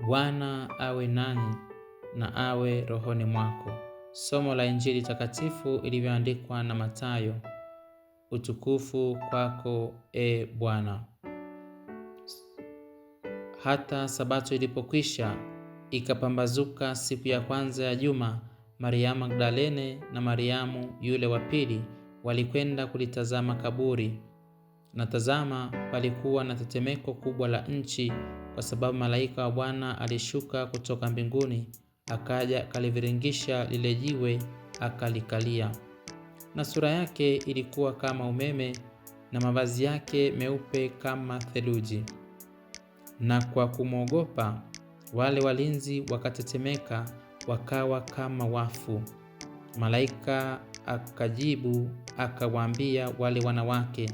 Bwana awe nanyi na awe rohoni mwako. Somo la Injili takatifu ilivyoandikwa na Mathayo. Utukufu kwako e Bwana. Hata sabato ilipokwisha, ikapambazuka siku ya kwanza ya juma, Mariamu Magdalene na Mariamu yule wa pili walikwenda kulitazama kaburi. Na tazama, palikuwa na tetemeko kubwa la nchi, kwa sababu malaika wa Bwana alishuka kutoka mbinguni, akaja akaliviringisha lile jiwe, akalikalia. Na sura yake ilikuwa kama umeme, na mavazi yake meupe kama theluji. Na kwa kumwogopa wale walinzi wakatetemeka, wakawa kama wafu. Malaika akajibu akawaambia wale wanawake,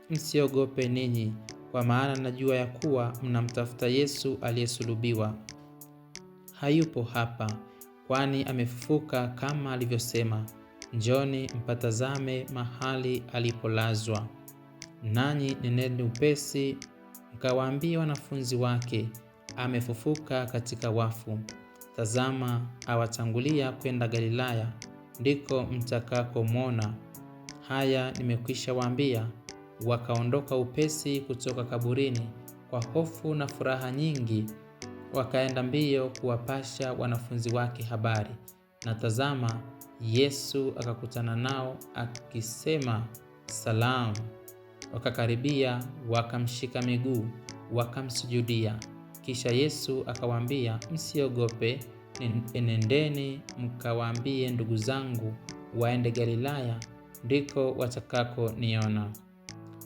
msiogope ninyi, kwa maana najua ya kuwa mnamtafuta Yesu aliyesulubiwa. Hayupo hapa, kwani amefufuka kama alivyosema. Njoni mpatazame mahali alipolazwa. Nanyi nendeni upesi mkawaambie wanafunzi wake, amefufuka katika wafu. Tazama, awatangulia kwenda Galilaya, ndiko mtakakomwona. Haya nimekwisha waambia. Wakaondoka upesi kutoka kaburini kwa hofu na furaha nyingi, wakaenda mbio kuwapasha wanafunzi wake habari. Na tazama, Yesu akakutana nao akisema, salamu. Wakakaribia, wakamshika miguu, wakamsujudia. Kisha Yesu akawaambia, msiogope, enendeni mkawaambie ndugu zangu waende Galilaya, ndiko watakako niona.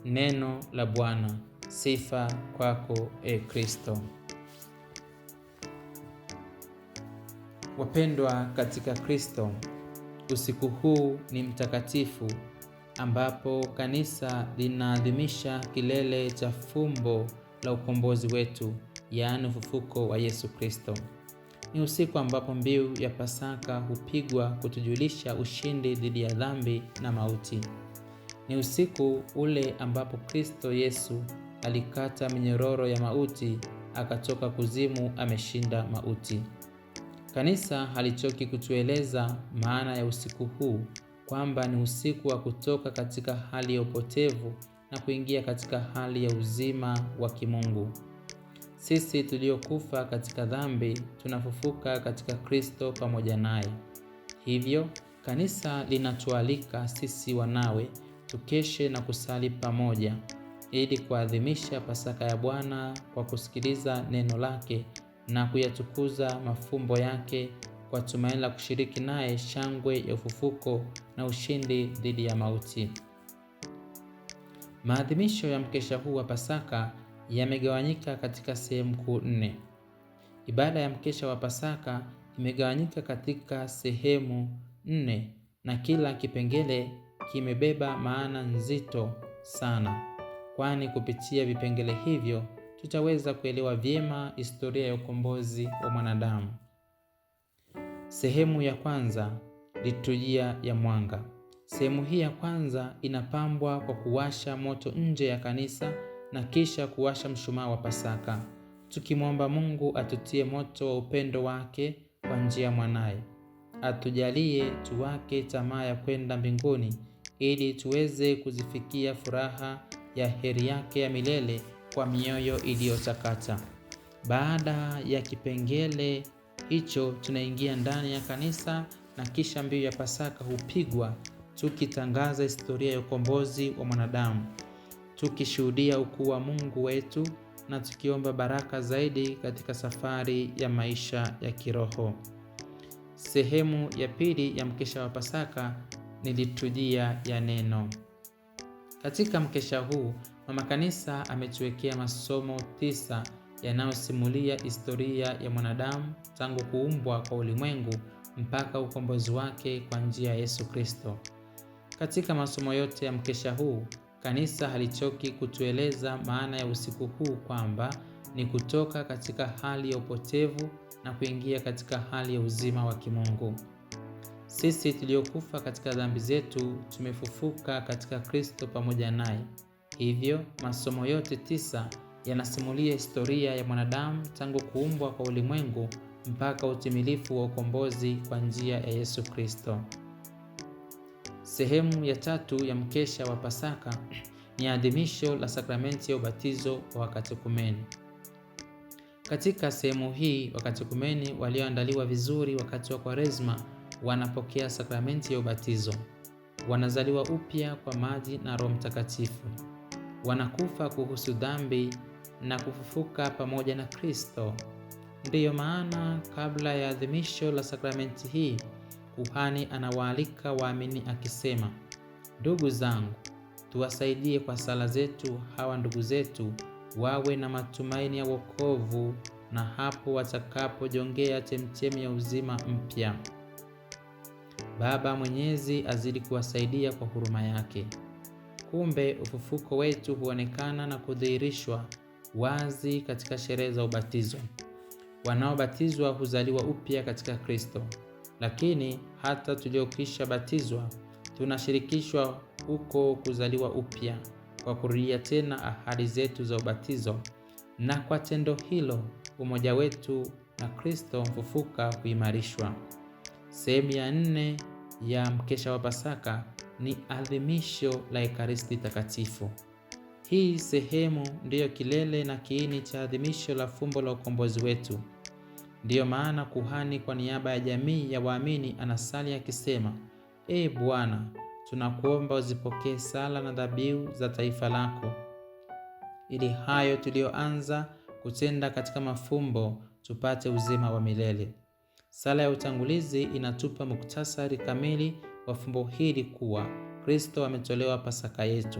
Neno la Bwana. Sifa kwako e Kristo. Wapendwa katika Kristo, usiku huu ni mtakatifu ambapo kanisa linaadhimisha kilele cha fumbo la ukombozi wetu, yaani ufufuko wa Yesu Kristo. Ni usiku ambapo mbiu ya Pasaka hupigwa kutujulisha ushindi dhidi ya dhambi na mauti. Ni usiku ule ambapo Kristo Yesu alikata minyororo ya mauti, akatoka kuzimu ameshinda mauti. Kanisa halichoki kutueleza maana ya usiku huu, kwamba ni usiku wa kutoka katika hali ya upotevu na kuingia katika hali ya uzima wa kimungu. Sisi tuliokufa katika dhambi tunafufuka katika Kristo pamoja naye. Hivyo kanisa linatualika sisi wanawe tukeshe na kusali pamoja ili kuadhimisha Pasaka ya Bwana kwa kusikiliza neno lake na kuyatukuza mafumbo yake kwa tumaini la kushiriki naye shangwe ya ufufuko na ushindi dhidi ya mauti. Maadhimisho ya mkesha huu wa Pasaka yamegawanyika katika sehemu kuu nne. Ibada ya mkesha wa Pasaka imegawanyika katika sehemu nne na kila kipengele kimebeba maana nzito sana, kwani kupitia vipengele hivyo tutaweza kuelewa vyema historia ya ukombozi wa mwanadamu. Sehemu ya kwanza, liturujia ya mwanga. Sehemu hii ya kwanza inapambwa kwa kuwasha moto nje ya kanisa na kisha kuwasha mshumaa wa Pasaka, tukimwomba Mungu atutie moto wa upendo wake kwa njia ya mwanaye, atujalie tuwake tamaa ya kwenda mbinguni ili tuweze kuzifikia furaha ya heri yake ya milele kwa mioyo iliyotakata. Baada ya kipengele hicho, tunaingia ndani ya kanisa na kisha mbiu ya Pasaka hupigwa tukitangaza historia ya ukombozi wa mwanadamu, tukishuhudia ukuu wa Mungu wetu na tukiomba baraka zaidi katika safari ya maisha ya kiroho. Sehemu ya pili ya mkesha wa Pasaka ni liturujia ya neno. Katika mkesha huu Mama Kanisa ametuwekea masomo 9 yanayosimulia historia ya mwanadamu tangu kuumbwa kwa ulimwengu mpaka ukombozi wake kwa njia ya Yesu Kristo. Katika masomo yote ya mkesha huu, Kanisa halichoki kutueleza maana ya usiku huu kwamba ni kutoka katika hali ya upotevu na kuingia katika hali ya uzima wa kimungu. Sisi tuliokufa katika dhambi zetu tumefufuka katika Kristo pamoja naye. Hivyo masomo yote 9 Yanasimulia historia ya mwanadamu tangu kuumbwa kwa ulimwengu mpaka utimilifu wa ukombozi kwa njia ya Yesu Kristo. Sehemu ya tatu ya mkesha wa Pasaka ni adhimisho la sakramenti ya ubatizo wa wakatekumeni. Katika sehemu hii, wakatekumeni walioandaliwa vizuri wakati wa Kwaresma wanapokea sakramenti ya ubatizo. Wanazaliwa upya kwa maji na Roho Mtakatifu. Wanakufa kuhusu dhambi na kufufuka pamoja na Kristo. Ndiyo maana kabla ya adhimisho la sakramenti hii, kuhani anawaalika waamini akisema, ndugu zangu, tuwasaidie kwa sala zetu hawa ndugu zetu wawe na matumaini ya wokovu, na hapo watakapojongea chemchemi ya uzima mpya. Baba Mwenyezi azidi kuwasaidia kwa huruma yake. Kumbe ufufuko wetu huonekana na kudhihirishwa wazi katika sherehe za ubatizo. Wanaobatizwa huzaliwa upya katika Kristo, lakini hata tuliokwisha batizwa tunashirikishwa huko kuzaliwa upya kwa kurudia tena ahadi zetu za ubatizo, na kwa tendo hilo umoja wetu na Kristo mfufuka huimarishwa. Sehemu ya nne ya mkesha wa Pasaka ni adhimisho la Ekaristi Takatifu. Hii sehemu ndiyo kilele na kiini cha adhimisho la fumbo la ukombozi wetu. Ndiyo maana kuhani kwa niaba ya jamii ya waamini anasali akisema, Ee Bwana, tunakuomba uzipokee sala na dhabihu za taifa lako, ili hayo tuliyoanza kutenda katika mafumbo tupate uzima wa milele. Sala ya utangulizi inatupa muktasari kamili wa fumbo hili kuwa Kristo ametolewa Pasaka yetu.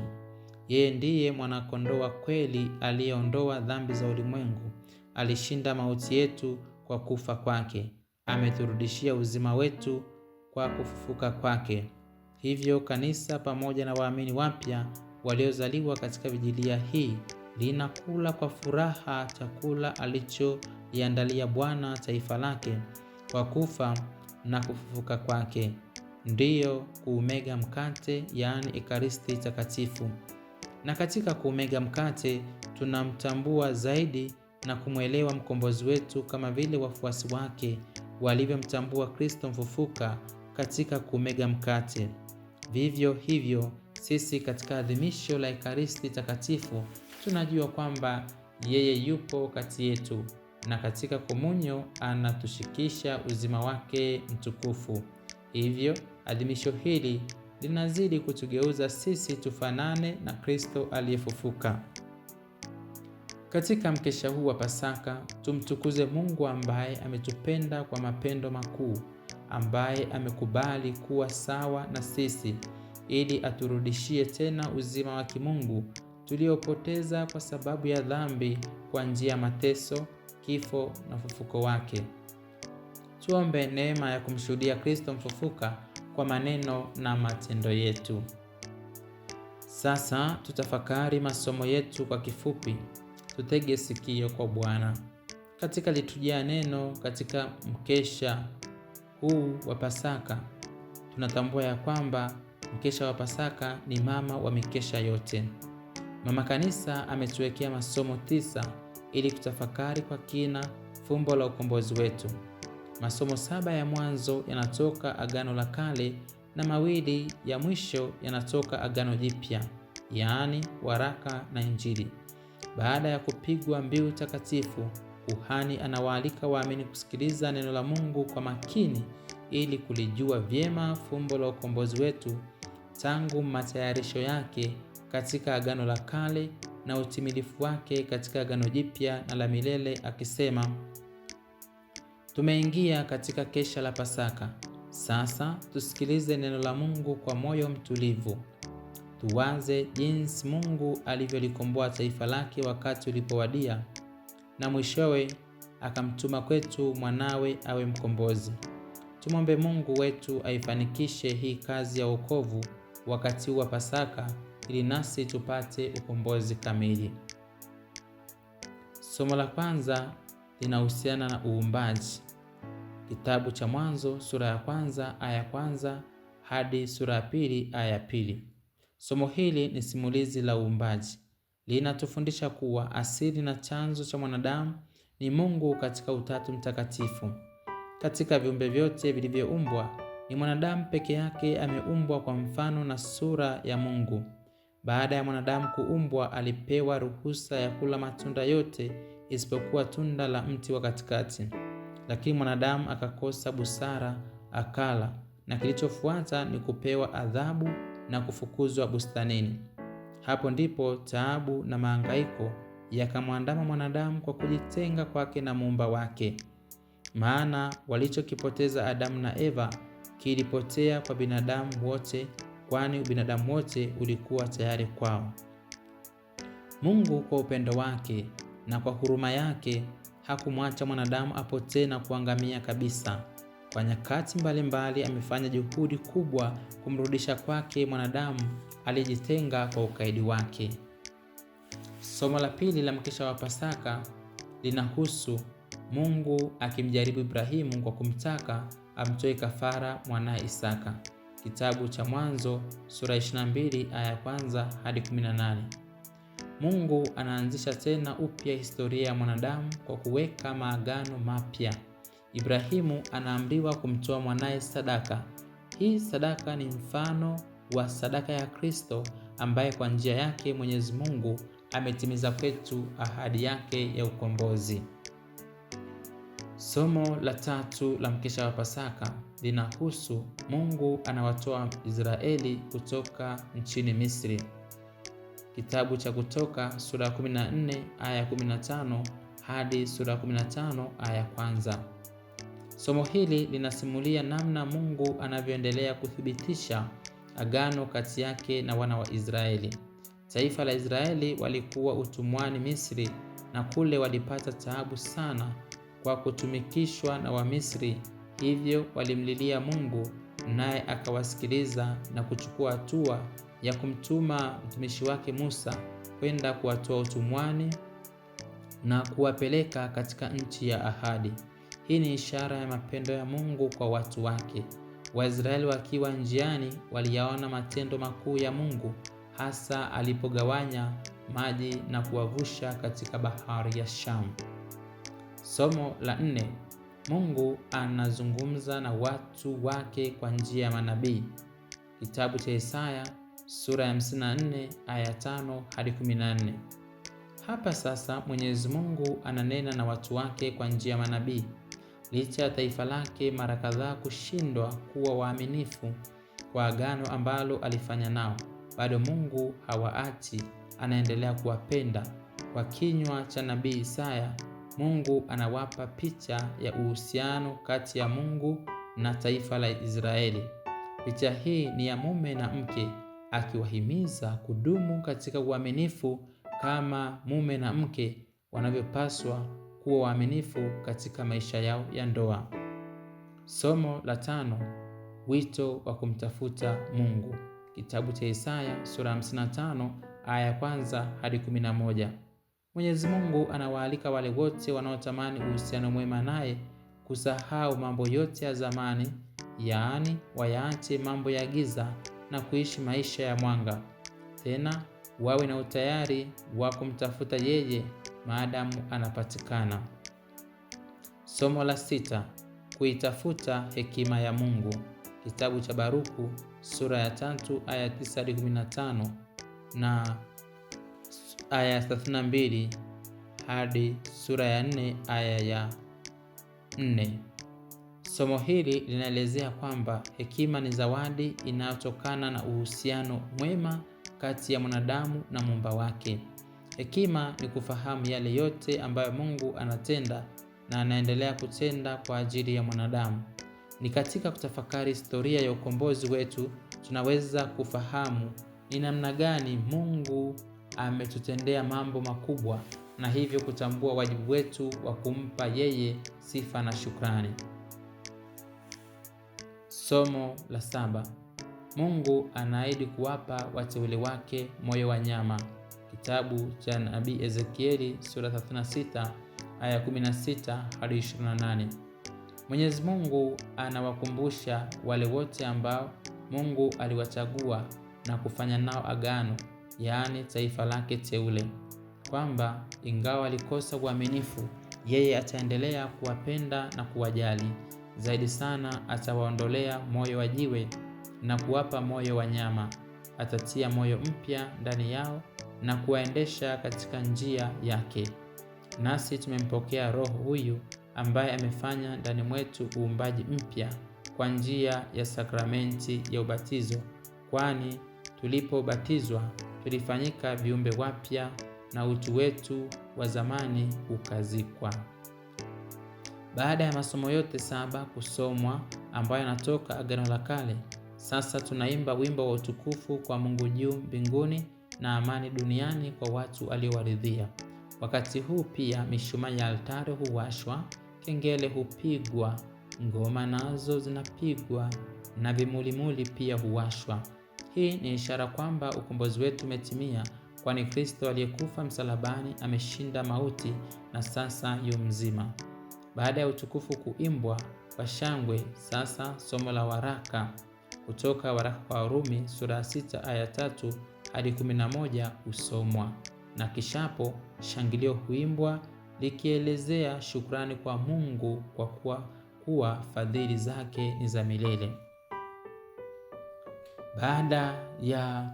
Yeye ndiye mwanakondoo wa kweli aliyeondoa dhambi za ulimwengu. Alishinda mauti yetu kwa kufa kwake. Ameturudishia uzima wetu kwa kufufuka kwake. Hivyo kanisa pamoja na waamini wapya waliozaliwa katika vijilia hii linakula kwa furaha chakula alichoiandalia Bwana taifa lake kwa kufa na kufufuka kwake, ndiyo kuumega mkate, yaani Ekaristi Takatifu. Na katika kuumega mkate tunamtambua zaidi na kumwelewa mkombozi wetu kama vile wafuasi wake walivyomtambua Kristo mfufuka katika kuumega mkate. Vivyo hivyo sisi katika adhimisho la Ekaristi Takatifu tunajua kwamba yeye yupo kati yetu na katika komunyo anatushikisha uzima wake mtukufu. Hivyo adhimisho hili linazidi kutugeuza sisi tufanane na Kristo aliyefufuka. Katika mkesha huu wa Pasaka tumtukuze Mungu ambaye ametupenda kwa mapendo makuu, ambaye amekubali kuwa sawa na sisi ili aturudishie tena uzima wa kimungu tuliopoteza kwa sababu ya dhambi kwa njia ya mateso, kifo na ufufuko wake. Tuombe neema ya kumshuhudia Kristo mfufuka kwa maneno na matendo yetu. Sasa tutafakari masomo yetu kwa kifupi. Tutege sikio kwa Bwana. Katika liturujia ya neno katika mkesha huu wa Pasaka, tunatambua ya kwamba mkesha wa Pasaka ni mama wa mikesha yote. Mama Kanisa ametuwekea masomo 9 ili kutafakari kwa kina fumbo la ukombozi wetu. Masomo 7 ya mwanzo yanatoka Agano la Kale na 2 ya mwisho yanatoka Agano Jipya, yaani waraka na Injili. Baada ya kupigwa mbiu takatifu, kuhani anawaalika waamini kusikiliza neno la Mungu kwa makini ili kulijua vyema fumbo la ukombozi wetu tangu matayarisho yake katika Agano la Kale na utimilifu wake katika Agano Jipya na la milele, akisema: tumeingia katika kesha la Pasaka. Sasa tusikilize neno la Mungu kwa moyo mtulivu. Tuwaze jinsi Mungu alivyolikomboa taifa lake wakati ulipowadia, na mwishowe akamtuma kwetu mwanawe awe mkombozi. Tumwombe Mungu wetu aifanikishe hii kazi ya wokovu wakati wa Pasaka ili nasi tupate ukombozi kamili. Somo la kwanza linahusiana na uumbaji. Kitabu cha Mwanzo sura ya kwanza aya ya kwanza hadi sura ya pili aya ya pili. Somo hili ni simulizi la uumbaji. Linatufundisha kuwa asili na chanzo cha mwanadamu ni Mungu katika Utatu Mtakatifu. Katika viumbe vyote vilivyoumbwa, ni mwanadamu peke yake ameumbwa kwa mfano na sura ya Mungu. Baada ya mwanadamu kuumbwa, alipewa ruhusa ya kula matunda yote isipokuwa tunda la mti wa katikati. Lakini mwanadamu akakosa busara, akala, na kilichofuata ni kupewa adhabu na kufukuzwa bustanini. Hapo ndipo taabu na mahangaiko yakamwandama mwanadamu kwa kujitenga kwake na muumba wake. Maana walichokipoteza Adamu na Eva kilipotea kwa binadamu wote, kwani binadamu wote ulikuwa tayari kwao. Mungu kwa upendo wake na kwa huruma yake hakumwacha mwanadamu apotee na kuangamia kabisa. Kwa nyakati mbalimbali amefanya juhudi kubwa kumrudisha kwake mwanadamu aliyejitenga kwa ukaidi wake. Somo la pili la mkesha wa Pasaka linahusu Mungu akimjaribu Ibrahimu kwa kumtaka amtoe kafara mwanaye Isaka. Kitabu cha Mwanzo sura 22 aya ya kwanza hadi 18. Mungu anaanzisha tena upya historia ya mwanadamu kwa kuweka maagano mapya. Ibrahimu anaamriwa kumtoa mwanaye sadaka. Hii sadaka ni mfano wa sadaka ya Kristo ambaye kwa njia yake Mwenyezi Mungu ametimiza kwetu ahadi yake ya ukombozi. Somo la tatu la mkesha wa Pasaka linahusu Mungu anawatoa Israeli kutoka nchini Misri. Kitabu cha Kutoka sura ya 14 aya ya 15 hadi sura ya 15 aya ya kwanza. Somo hili linasimulia namna Mungu anavyoendelea kuthibitisha agano kati yake na wana wa Israeli. Taifa la Israeli walikuwa utumwani Misri, na kule walipata taabu sana kwa kutumikishwa na Wamisri. Hivyo walimlilia Mungu, naye akawasikiliza na kuchukua hatua ya kumtuma mtumishi wake Musa kwenda kuwatoa utumwani na kuwapeleka katika nchi ya ahadi. Hii ni ishara ya mapendo ya Mungu kwa watu wake. Waisraeli wakiwa njiani waliyaona matendo makuu ya Mungu, hasa alipogawanya maji na kuwavusha katika bahari ya Shamu. Somo la nne, Mungu anazungumza na watu wake kwa njia ya manabii. Kitabu cha Isaya sura ya 54 aya 5 hadi 14. Hapa sasa Mwenyezi Mungu ananena na watu wake kwa njia ya manabii. Licha ya taifa lake mara kadhaa kushindwa kuwa waaminifu kwa agano ambalo alifanya nao, bado Mungu hawaachi, anaendelea kuwapenda. Kwa kinywa cha nabii Isaya, Mungu anawapa picha ya uhusiano kati ya Mungu na taifa la Israeli. Picha hii ni ya mume na mke, akiwahimiza kudumu katika uaminifu kama mume na mke wanavyopaswa kuwa waaminifu katika maisha yao ya ndoa. Somo la tano, wito wa kumtafuta Mungu. Kitabu cha Isaya sura 55 aya ya kwanza hadi 11. Mwenyezi Mungu anawaalika wale wote wanaotamani uhusiano mwema naye kusahau mambo yote ya zamani, yaani wayaache mambo ya giza na kuishi maisha ya mwanga. Tena wawe na utayari wa kumtafuta yeye maadamu anapatikana. Somo la sita, kuitafuta hekima ya Mungu. Kitabu cha Baruku sura ya 3 aya 9 hadi 15 na aya 32 hadi sura ya 4 aya ya 4. Somo hili linaelezea kwamba hekima ni zawadi inayotokana na uhusiano mwema kati ya mwanadamu na muumba wake. Hekima ni kufahamu yale yote ambayo Mungu anatenda na anaendelea kutenda kwa ajili ya mwanadamu. Ni katika kutafakari historia ya ukombozi wetu tunaweza kufahamu ni namna gani Mungu ametutendea mambo makubwa na hivyo kutambua wajibu wetu wa kumpa yeye sifa na shukrani. Somo la saba. Mungu anaahidi kuwapa wateule wake moyo wa nyama. Kitabu cha Nabii Ezekieli sura 36 aya 16 hadi 28. Mwenyezi Mungu anawakumbusha wale wote ambao Mungu aliwachagua na kufanya nao agano yaani taifa lake teule, kwamba ingawa walikosa uaminifu, yeye ataendelea kuwapenda na kuwajali. Zaidi sana atawaondolea moyo wa jiwe na kuwapa moyo wa nyama. Atatia moyo mpya ndani yao na kuwaendesha katika njia yake. Nasi tumempokea Roho huyu ambaye amefanya ndani mwetu uumbaji mpya kwa njia ya sakramenti ya ubatizo, kwani tulipobatizwa tulifanyika viumbe wapya na utu wetu wa zamani ukazikwa. Baada ya masomo yote 7 kusomwa ambayo yanatoka Agano la Kale, sasa tunaimba wimbo wa utukufu kwa Mungu juu mbinguni na amani duniani kwa watu aliowaridhia. Wakati huu pia mishumaa ya altare huwashwa, kengele hupigwa, ngoma nazo zinapigwa na vimulimuli pia huwashwa. Hii ni ishara kwamba ukombozi wetu umetimia, kwani Kristo aliyekufa msalabani ameshinda mauti na sasa yu mzima. Baada ya utukufu kuimbwa kwa shangwe, sasa somo la waraka kutoka waraka kwa Warumi sura 6 aya 3 hadi 11 husomwa, na kishapo shangilio huimbwa likielezea shukrani kwa Mungu kwa kuwa fadhili zake ni za milele. Baada ya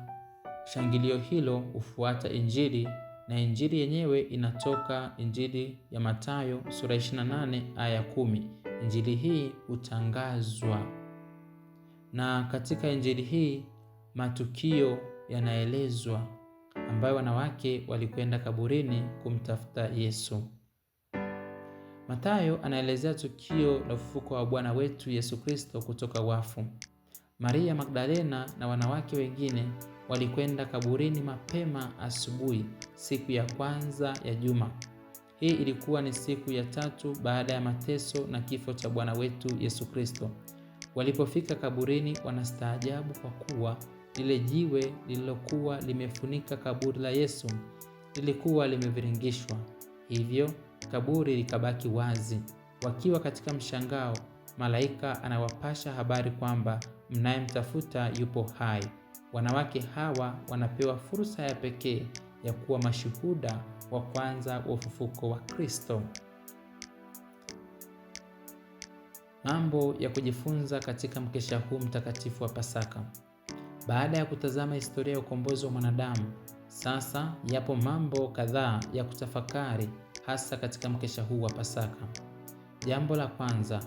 shangilio hilo hufuata Injili, na Injili yenyewe inatoka Injili ya Mathayo sura 28 aya 10. Injili hii hutangazwa, na katika Injili hii matukio yanaelezwa ambayo wanawake walikwenda kaburini kumtafuta Yesu. Mathayo anaelezea tukio la ufufuko wa Bwana wetu Yesu Kristo kutoka wafu. Maria Magdalena na wanawake wengine walikwenda kaburini mapema asubuhi siku ya kwanza ya juma. Hii ilikuwa ni siku ya 3 baada ya mateso na kifo cha Bwana wetu Yesu Kristo. Walipofika kaburini, wanastaajabu kwa kuwa lile jiwe lililokuwa limefunika kaburi la Yesu lilikuwa limeviringishwa, hivyo kaburi likabaki wazi. Wakiwa katika mshangao, malaika anawapasha habari kwamba mnayemtafuta yupo hai. Wanawake hawa wanapewa fursa ya pekee ya kuwa mashuhuda wa kwanza wa ufufuko wa Kristo. Mambo ya kujifunza katika mkesha huu mtakatifu wa Pasaka. Baada ya kutazama historia ya ukombozi wa mwanadamu, sasa yapo mambo kadhaa ya kutafakari hasa katika mkesha huu wa Pasaka. Jambo la kwanza,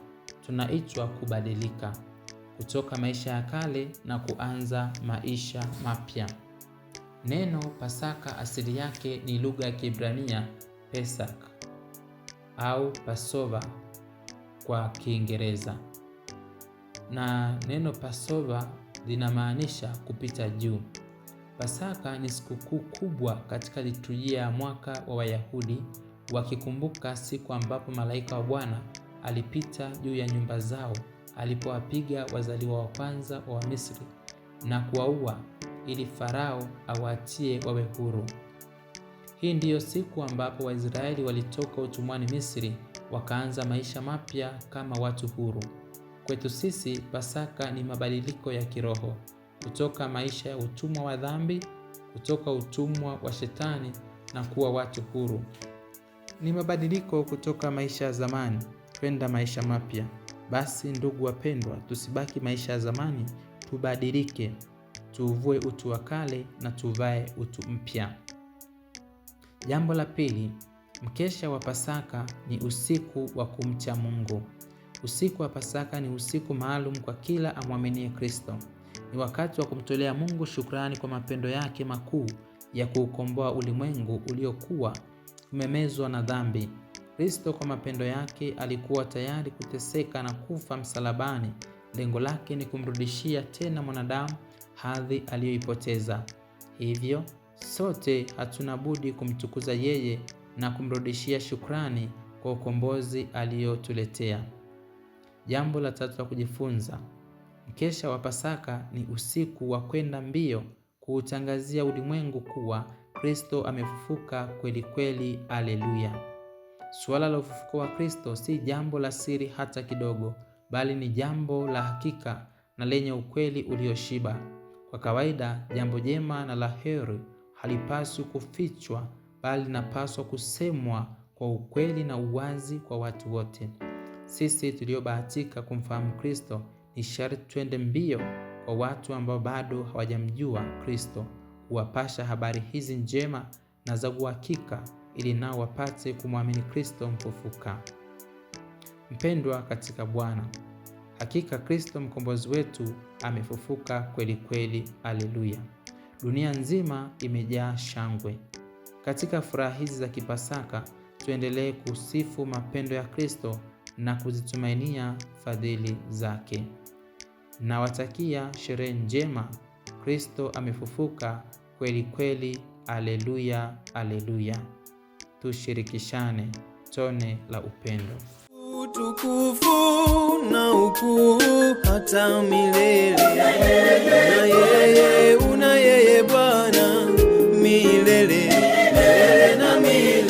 tunaitwa kubadilika kutoka maisha ya kale na kuanza maisha mapya. Neno Pasaka asili yake ni lugha ya Kiebrania Pesach au Passover kwa Kiingereza. Na neno Passover linamaanisha kupita juu. Pasaka ni sikukuu kubwa katika liturujia ya mwaka wa Wayahudi, wakikumbuka siku ambapo malaika wa Bwana alipita juu ya nyumba zao alipowapiga wazaliwa wa kwanza wa Misri na kuwaua ili Farao awaachie wawe huru. Hii ndiyo siku ambapo Waisraeli walitoka utumwani Misri wakaanza maisha mapya kama watu huru. Kwetu sisi Pasaka ni mabadiliko ya kiroho kutoka maisha ya utumwa wa dhambi, kutoka utumwa wa shetani na kuwa watu huru. Ni mabadiliko kutoka maisha ya zamani kwenda maisha mapya. Basi ndugu wapendwa, tusibaki maisha ya zamani, tubadilike, tuuvue utu wa kale na tuvae utu mpya. Jambo la pili, mkesha wa Pasaka ni usiku wa kumcha Mungu. Usiku wa Pasaka ni usiku maalum kwa kila amwaminie Kristo. Ni wakati wa kumtolea Mungu shukrani kwa mapendo yake makuu ya kuukomboa ulimwengu uliokuwa umemezwa na dhambi. Kristo kwa mapendo yake alikuwa tayari kuteseka na kufa msalabani. Lengo lake ni kumrudishia tena mwanadamu hadhi aliyoipoteza. Hivyo sote hatuna budi kumtukuza yeye na kumrudishia shukrani kwa ukombozi aliyotuletea. Jambo la tatu la kujifunza, mkesha wa Pasaka ni usiku wa kwenda mbio kuutangazia ulimwengu kuwa Kristo amefufuka kweli kweli. Aleluya. Suala la ufufuko wa Kristo si jambo la siri hata kidogo, bali ni jambo la hakika na lenye ukweli ulioshiba. Kwa kawaida, jambo jema na la heri halipaswi kufichwa, bali linapaswa kusemwa kwa ukweli na uwazi kwa watu wote. Sisi tuliobahatika kumfahamu Kristo ni sharti twende mbio kwa watu ambao bado hawajamjua Kristo, kuwapasha habari hizi njema na za uhakika, ili nao wapate kumwamini Kristo mfufuka. Mpendwa katika Bwana, hakika Kristo mkombozi wetu amefufuka kweli kweli. Aleluya! Dunia nzima imejaa shangwe. Katika furaha hizi za Kipasaka, tuendelee kusifu mapendo ya Kristo na kuzitumainia fadhili zake. Nawatakia sherehe njema. Kristo amefufuka kweli kweli. Aleluya, aleluya. Tushirikishane tone la upendo. Utukufu na ukuu hata milele. Una yeye Bwana milele, milele na milele.